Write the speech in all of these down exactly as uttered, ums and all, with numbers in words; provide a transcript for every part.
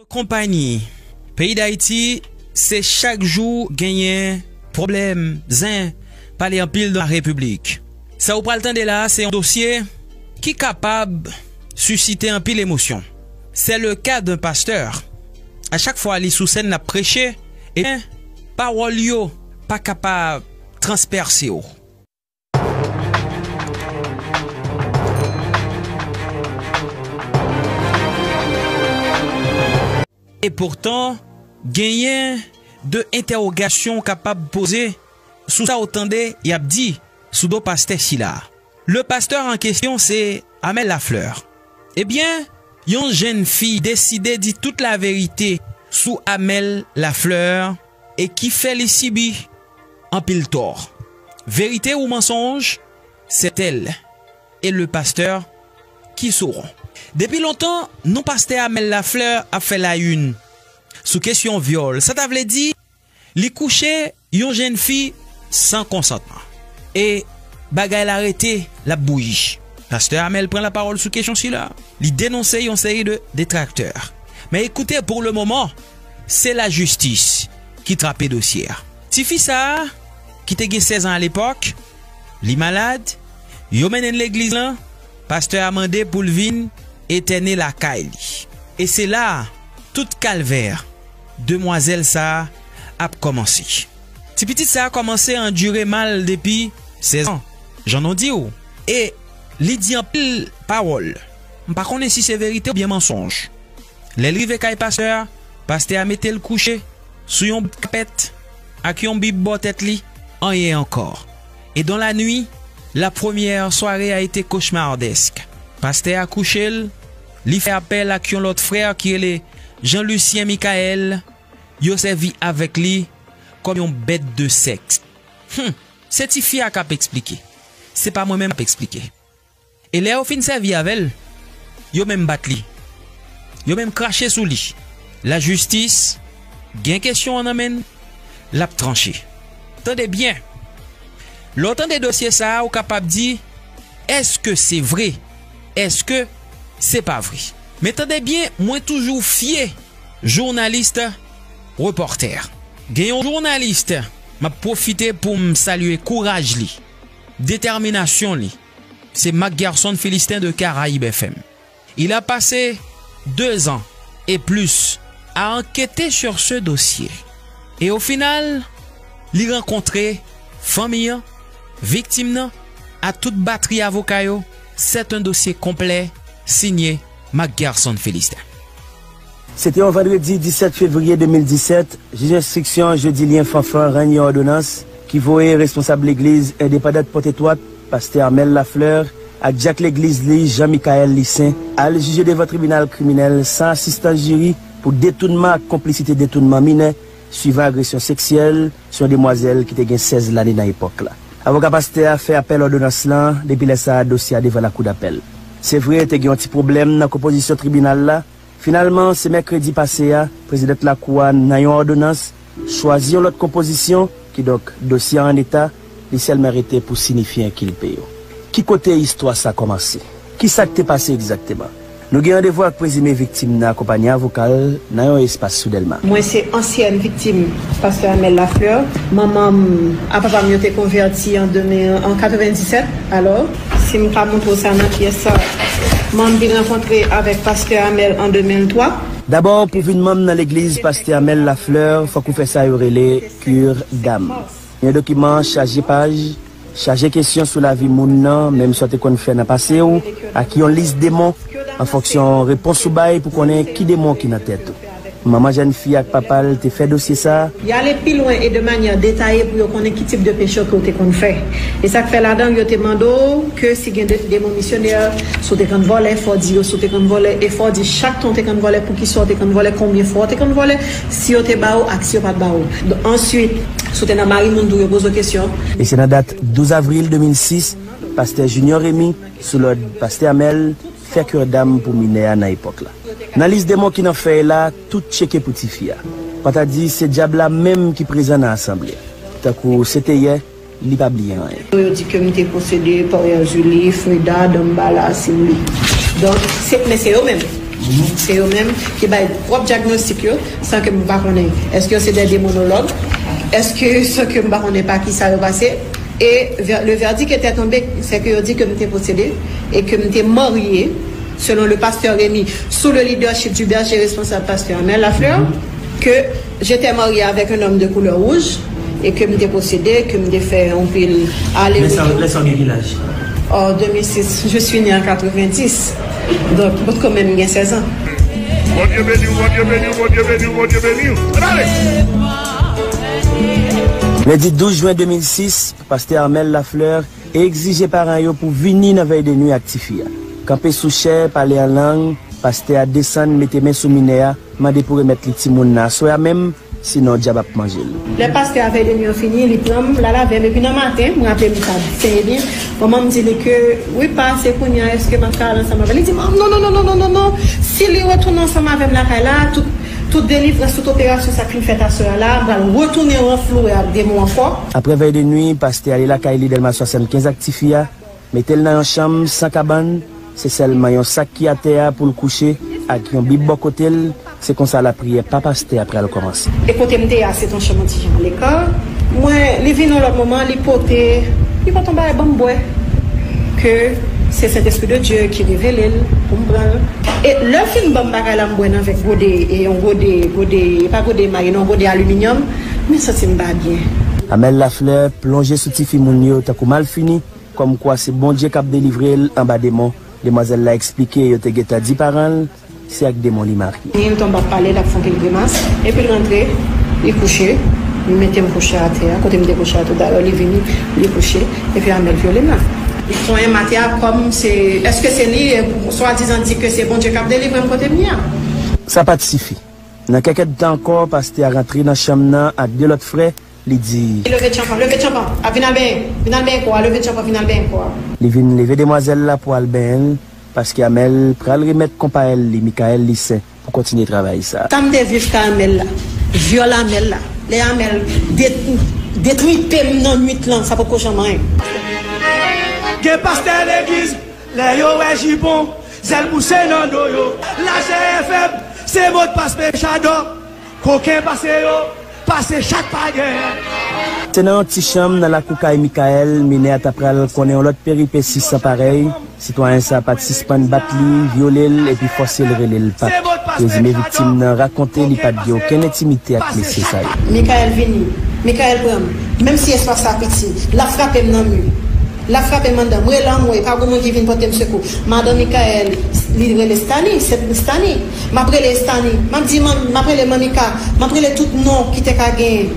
Konpayi, peyi Dayiti, se chak jou genyen pwoblèm, zen, pale anpil nan repiblik. Sa ou pral tande la a, se yon dosye ki kapab sisite anpil emosyon. C'est le cas d'un pasteur. A chak fwa li sou sèn l ap preche, ebyen, pawòl yo pa kapab transpèse w. E poutan, genyen de entèwogasyon w kapab poze sou sa w tande y ap di sou do pastè sila. Le pasteur en question, c'est Amel Lafleur. Ebyen, yon jèn fi deside di tout laverite sou Amel Lafleur e ki fè li sibi anpil tò. Vérité ou mensonge, c'est elle et le pasteur qui sauront. Depi lontan, non pastè Amel Lafleur ap fè la une sou kesyon vyòl. Sa ta vle di, li kouche yon jèn fi san konsantman. E bagay la rete, l ap bouyi. Pastè Amel pran lapawòl sou kesyon sila. Li denonse yon seri de detraktè. Men ekoute, pour le moment, se lajistis ki trape dosye a. Tifi sa a, ki te gen sèz an alepòk, li malad, yo mennen l legliz lan, pastè a mande pou l vin etène lakay li. E se la a, tout kalvè demwazèl sa a ap kòmanse. Ti pitit sa a kòmanse andire mal depi sèz an, jan nou di w. E li di anpil pawòl. M pa konnen si se verite oubyen mansonj. Lè l rive kay pastè a, pastè a mete l kouche sou yon bout kapèt ak yon bib bò tèt li, anyen ankò. Et dans la nuit, la première soirée a été cauchemardesque. Pastè a kouche l, li fè apèl ak yon lòt frè ki rele Jean Lucien Michael, yo sèvi avèk li kòm yon bèt de sèks. Hum, se tifi a k ap eksplike. Se pa mwen menm k ap eksplike. E lè yo fin sèvi avè l, yo menm bat li. Yo menm krache sou li. Lajistis gen kesyon an nan men l, l ap tranche. Tande byen. Lè w tande dosye sa a, ou kapab di, èske se vre? Èske se pa vre? Men tande byen, mwen toujou fye jounalis, repòtè. Gen yon jounalis, m ap pwofite pou m salye kouraj li, detèminasyon li. Se Marc Gerson Philistin de Caraïbes F M. Il a passé deux ans et plus à enquêter sur ce dossier. Et au final, li rankontre fanmi an, viktim nan, a tout batri avoka yo. C'est un dossier complet, signé Marc Gerson Philistin. Se te yon vandredi disèt fevriye de mil disèt, jij enstriksyon Jodilien Fanfan rann yon òdonans ki voye responsab legliz endepandant Pòtetwòt, pastè Amel Lafleur, ak dyak legliz li, Jean Michael Lissaint, al jije devan tribinal kriminèl san asistans jiri pou detounman ak konplisite detounman minè, swivan agresyon seksyèl sou yon demwazèl ki te gen sèz lane nan epòk la. Avoka pastè a fè apèl òdonans lan, depi lè sa a, dosye a devan lakou dapèl. Se vre, te gen yon ti pwoblèm nan konpozisyon tribinal la, Finalman, se mèkredi pase a, prezidant lakou a, nan yon òdonans, chwazi yon lòt konpozisyon, kidonk, dosye a an eta, li sèlman rete pou sinifye enkilpe yo. Ki kote istwa sa kòmanse? Ki sa k te pase egzakteman? Nou gen randevou ak prezime viktim nan akonpaye avoka l nan yon espas sou Dèlma. Mwen se ansyèn viktim pastè Amel Lafleur. Manman m ak papa m yo te konvèti an de mil, an katrevendisèt. Alò, si m ka montre w sa nan pyès sa, mwen m vin rankontre avèk pastè Amel an de mil twa. Dabò, pou vin manm nan legliz pastè Amel Lafleur, fòk ou fè sa yo rele cure d'âme. Yon dokiman chaje paj, chaje kesyon sou lavi moun nan, menm sa w te konn fè nan pase w, ak yon lis demon, an fonksyon repons ou bay pou konnen ki demon ki nan tèt ou. Manman jèn fi ak papa l te fè dosye sa a. Y ale pi lwen e de manyè detaye pou yo konnen ki tip de peche ke w te konn fè. E sa k fè ladan l, yo te mande w ke si gen de, demon misyonè, si w te konn vòlè, fò w di yo si w te konn vòlè, e fò w di chak tan w te konn vòlè, poukisa w te konn vòlè, konbyen fwa w te konn vòlè, si yo te ba w ak si yo pa t ba w. Answit, si w te nan mari moun tou, yo poze w kesyon. E se nan dat douz avril de mil sis, pastè Junior Remy, sou lòd pastè Amel, fè cure d'âme pou minè a nan epòk la. Nan lis demon ki nan fèy la, tout tcheke pou tifi a. Pa ta di se dyab la menm ki prezan nan asanble a. Tankou se te yè, li pa bliye anyen. Yo di ke m te posede Parian Julie, Freda, Dambala, Simli. Donk, se, men se yo menm. Se yo menm ki bay pwòp dyagnostik yo, san ke m pa konnen èske yo se de demonològ, èske san ke m pa konnen pa ki sa yo pase. Et ver- le verdict était tombé, c'est que yo di ke m te posede e ke m te marye, selon le pasteur Rémy, sous le leadership du berger responsable, pasteur Amel Lafleur, que j'étais mariée avec un homme de couleur rouge et que m te posede, ke m te fè anpil ale. Lè sa, lè sa w gen ki laj? En deux mille six, je suis née en quatre-vingt-dix. Donk, mwen kanmenm gen sèz an. Bondye beni w, Bondye beni w, Bondye beni w, Bondye beni w. Ann ale! Lendi douz jen de mil sis, pastè Armel Lafleur egzije paran yo pou vini nan vèy de nwi ak tifi a. Kanpe sou chè, pale an lang, pastè a desann, mete men sou minè a, mande pou remèt li timoun nan aswè a menm, sinon dyab ap manje l. Lè pastè a vèy de nwi an fini, li pran m, l al avè m, epi nan maten, m raple m sa byen byen, manman m di li ke, wi pa, se kounye a, èske m ap ka al ansanm avè l? Li di m, non, non, non, non, non, non, non, si li retounen ansanm avè m lakay la, tout, tout delivrans, tout operasyon sa k fin fèt aswè a la, m pral retounen ranflouwe ak demon ankò. Apre vèy de nwi, pastè ale lakay li Dèlma swasannkenz ak tifi a, mete l nan yon chanm san kabann, se sèlman yon sak ki atè a pou l kouche ak yon bib bò kote l, se konsa lapriyè pa pastè a pral kòmanse. E kote m te ye a, se t yon chanm an ti jan an leka. Mwen, li vin yon lòt moman, li pote, li pote yon bagay ban m bwè, ke se Sentespri de Dye ki revele l pou m pran l. E lè l fin ban m bagay la, m bwè nan vè gode, e yon gode, gode, e pa gode mayi non, gode aliminyòm, mwen santi m pa byen. Amel Lafleur plonje sou tifi moun yo tankou malfini, kòmkwa se Bondye k ap delivre l anba demon. Demwazèl la eksplike yo te gentan di paran l se ak demon li marye. Li tonbe ap pale, l ap fè anpil grimas, epi l rantre, li kouche, li mete m kouche atè a, kote m te kouche a toutalè, li vini, li kouche, epi Amel vyole m la. Li konyen m atè a kòm se, èske se li, e, swadizan di ke se Bondye k ap delivre m kote m ye a. Sa pa t sifi. Nan kèk èdtan ankò, pastè a rantre nan chanm nan ak de lòt frè, li di. Leve tchanpan, leve tchanpan, a vin al benyen, vin al benyen kò a, leve tchanpan, vin al benyen kò a. Li vin leve demwazèl la pou al benyen l, paske Amel pral remèt konpayèl li, Michael Lissaint, pou kontinye travay sa. Sa m te viv ka Amel la, vyòl Amel la, lè Amel de-, detripe m nan nwit lan, sa potko janm anyen. Gen pastè legliz, lè yo wè jipon, zèl bouse nan do yo. Lajè fèb, se modpas pechadò. Koken pase yo, pase chak pa gen. Se nan yon ti chanm nan lakou kay Michael, minè a ta pral konnen yon lòt peripesi san parèy. Sitwayen sa a pa t sispann bat li, vyole l, epi fòse l rele l pap. Prezime viktim nan rakonte li pa t gen okenn entimite ak mesye sa yo. Michael vini, Michael pran m, menm si espas la piti, l ap frape m nan mi. L ap frape m anndan. M rele anmwe, pa gen moun ki vin pote m sekou. Madan Michael, li rele Stani, se Stani. M ap rele Stani. M ap di, man, m ap rele Manmi Ka. M ap rele tout non ki te ka genyen.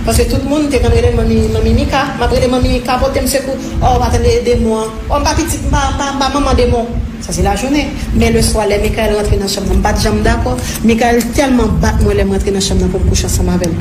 Paske tout moun te konn rele m Manmi, Manmi Mika. M ap rele Manmi Mika, pote m sekou. Oh, pa tande demon an. Oh, m pa pitit, m pa, m pa, m pa manman demon. Sa se lajounen. Men leswa, lè Michael rantre nan chanm nan, m pa t janm dakò. Michael tèlman bat mwen lè m rantre nan chanm nan pou m kouche ansanm avè l.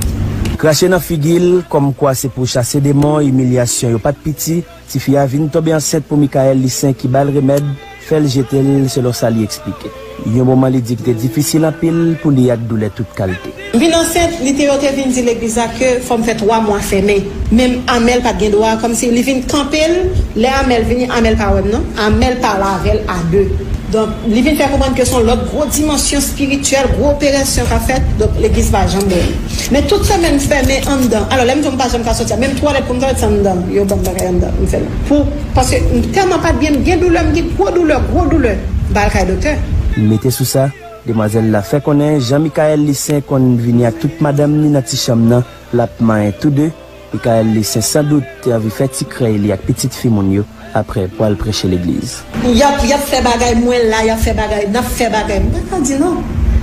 Krache nan figi l, kòmkwa se pou chase demon, imilyasyon yo pa t piti. Tifi a vin tonbe ansent pou Michael Lissaint ki ba l remèd, fè l jete l, selon sa li eksplike. Yon moman li di ki te difisil anpil pou li ak doulè tout kalte. M vin ansent, li te, yo te vin di legliz la ke fò m fè twa mwa fèmen. Men Amel pa t gen dwa, kòmsi li vin kanpe l, lè Amel vini, Amel pa wè m non, Amel pale avè l a de. Donk, li vin fè konprann ke se yon lòt gwo dimansyon espirityèl, gwo operasyon k ap fèt, donk legliz pa janm wè l. Men tout sèmen m fèmen anndan. Alò, lè m di w m pa janm ka soti a, menm twalèt pou m twalèt, se anndan. Yo ban m bagay anndan, m fè l. Pou, paske m tèlman pa t byen, m gen doulè, m gen gwo doulè, gwo doulè. M pa al kay doktè. Mete sou sa, demwazèl la fè konnen jan Michael Lissaint konn vini ak tout madanm ni nan ti chanm nan, l ap manyen tou de. Michael Lissaint sandout te anvi fè ti krèy li ak pitit fi moun yo apre pou al preche legliz. Y ap, y ap fè bagay, mwen la, y ap fè bagay, n ap fè bagay. M pa ka di non.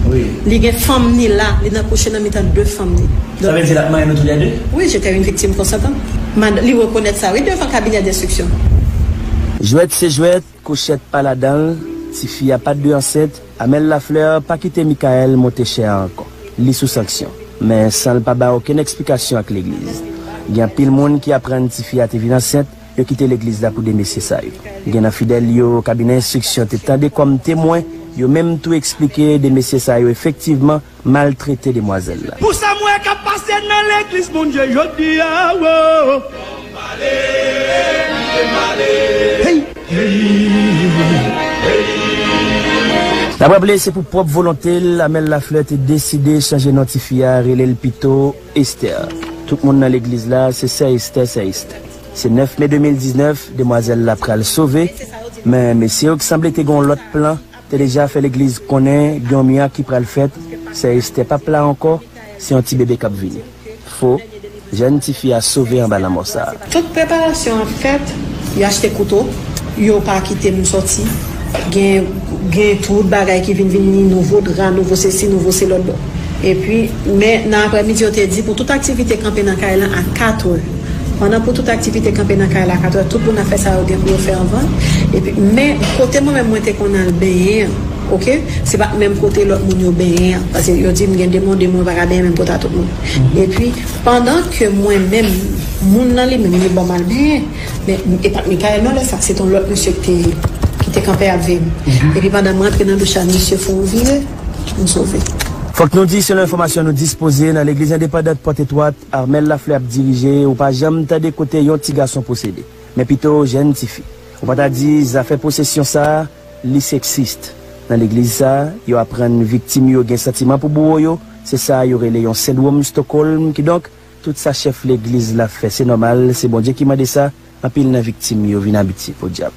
Wi. Li gen fanm ni la, li nan kouche nan mitan de fanm ni. Sa vle di l ap manyen nou toulède? Wi, j'étais une victime consentante. Mad-, li rekonèt sa, wi, devan kabinè denstriksyon. Jwèt se jwèt, kouchèt pa ladan l, tifi a pa t dwe ansent, Amel Lafleur pa kite Michael monte chè a ankò. Li sou sanksyon, men san l pa bay okenn eksplikasyon ak legliz. Gen anpil moun ki aprann tifi a te vin ansent, yo kite legliz la pou de mesye sa yo. Gen nan fidèl yo, kabinè enstriksyon te tande kòm temwen, yo menm tou eksplike de mesye sa yo efektivman maltrete demwazèl la. Pou sa m wè k ap pase nan legliz Bondye jodi a, wo. Hey! N ap raple, se pou pwòp volonte l, Amel Lafleur te deside chanje non tifi a, rele l pito Esther. Tout moun nan legliz la, se sè Esther, sè Esther. Se nèf me de mil diznèf, demwazèl la pral sove, men mesye yo ki sanble te gen yon lòt plan, te deja fè legliz konnen gen yon mirak ki pral fèt, sè Esther p ap la ankò, se yon ti bebe k ap vini. Fo, jèn tifi a sove anba lanmò sa a. Tout preparasyon ap fèt, yo achte kouto, yo pa kite m sòti. Gen, gen tout bagay ki vin vini, nouvo dra, nouvo sesi, nouvo se lòt bò. Epi, men nan aprèmidi, yo te di pou tout aktivite kanpe nan kay la a katrè. Pandan pou tout aktivite kanpe nan kay la a katrè, tout moun ap fè sa yo gen pou yo fè anvan. Epi, men kote mwen menm mwen te konn al benyen an, oke? Se pa menm kote lòt moun yo benyen an. Paske yo di m gen demon, demon pa ka benyen menm kote a tout moun. Epi, pandan ke mwen menm, moun nan li menm, li ban m al benyen. Men, e pa t Mikaèl non lè sa, se t yon lòt mesye ki te, ki te kanpe ap veye m. Epi pandan mwen antre nan douch la, mesye fè yon vire, m sove. Fòk nou di, selon enfòmasyon nou dispoze, nan legliz endepandant Pòt Etwat, Armel Lafleur ap dirije, ou pa janm tande kote yon ti gason posede. Men pito jèn tifi. Ou pa ta di zafè posesyon sa a, li seksis. Nan legliz sa a, yo aprann viktim yo gen santiman pou bowo yo, se sa yo rele yon sendwòm Stockholm, kidonk, tout sa chèf legliz la fè, se nòmal, se Bondye ki mande sa, anpil nan viktim yo vin abitye, podyab.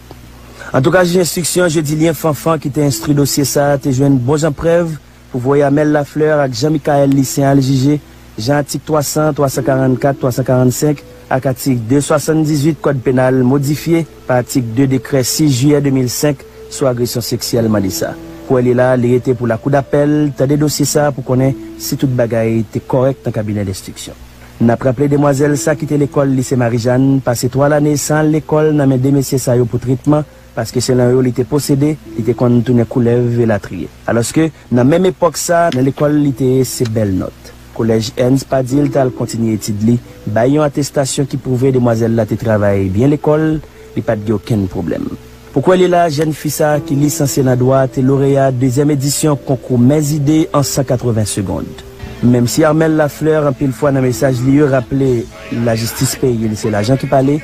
Antouka, jij enstriksyon Jodilien Fanfan ki te enstwi dosye sa a te jwenn bon jan prèv pou voye Amel Lafleur ak Jean Michael Lucien al jije, jan atik twa san, twa san karannkat, twa san karannsenk ak atik de swasanndizuit Kòd Penal modifye pa atik de dekrè sis jiyè de mil senk sou agresyon seksyèl mande sa. Pou wè li la, li rete pou lakou dapèl tande dosye sa a pou konnen si tout bagay te kòrèk nan kabinè lenstriksyon. N ap raple demwazèl sa kite lekòl Lise Marijàn pase twa lane san al lekòl nan men de mesye sa yo pou tretman, paske selon yo li te posede, li te konn tounen koulèv elatriye. Alòske, nan menm epòk sa, nan lekòl li te ye se bèl nòt. Kolèj Ernst Padil t al kontinye etid li, bay yon atestasyon ki pwouve demwazèl la te travay byen lekòl, li pa t gen okenn pwoblèm. Pou kwè li la, jèn fi sa a ki lisansye nan dwa te loreya dezyèm edisyon konkou Mèzide an san katreven segond. Menm si Armel Lafleur anpil fwa nan mesaj li yo raple lajistis peyi l se lajan ki pale,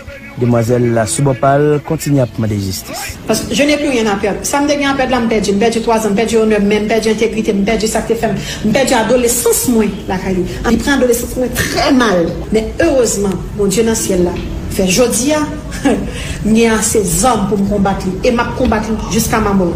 demwazèl la sou bò pa l kontinye ap mande jistis. Parce que je n'ai plus rien à perdre. Sa m te gen a pèd la, m pèdi. M pèdi twa zan, m pèdi onè m, men m pèdi entegrite m, m pèdi sa k te fè m. M pèdi adolesans mwen lakay li. Li pran adolesans mwen trè mal. Men erezman, Bondye nan syèl la fè jodi a, m gen ase zam pou m konbat li. E m ap konbat li jiska ma mò.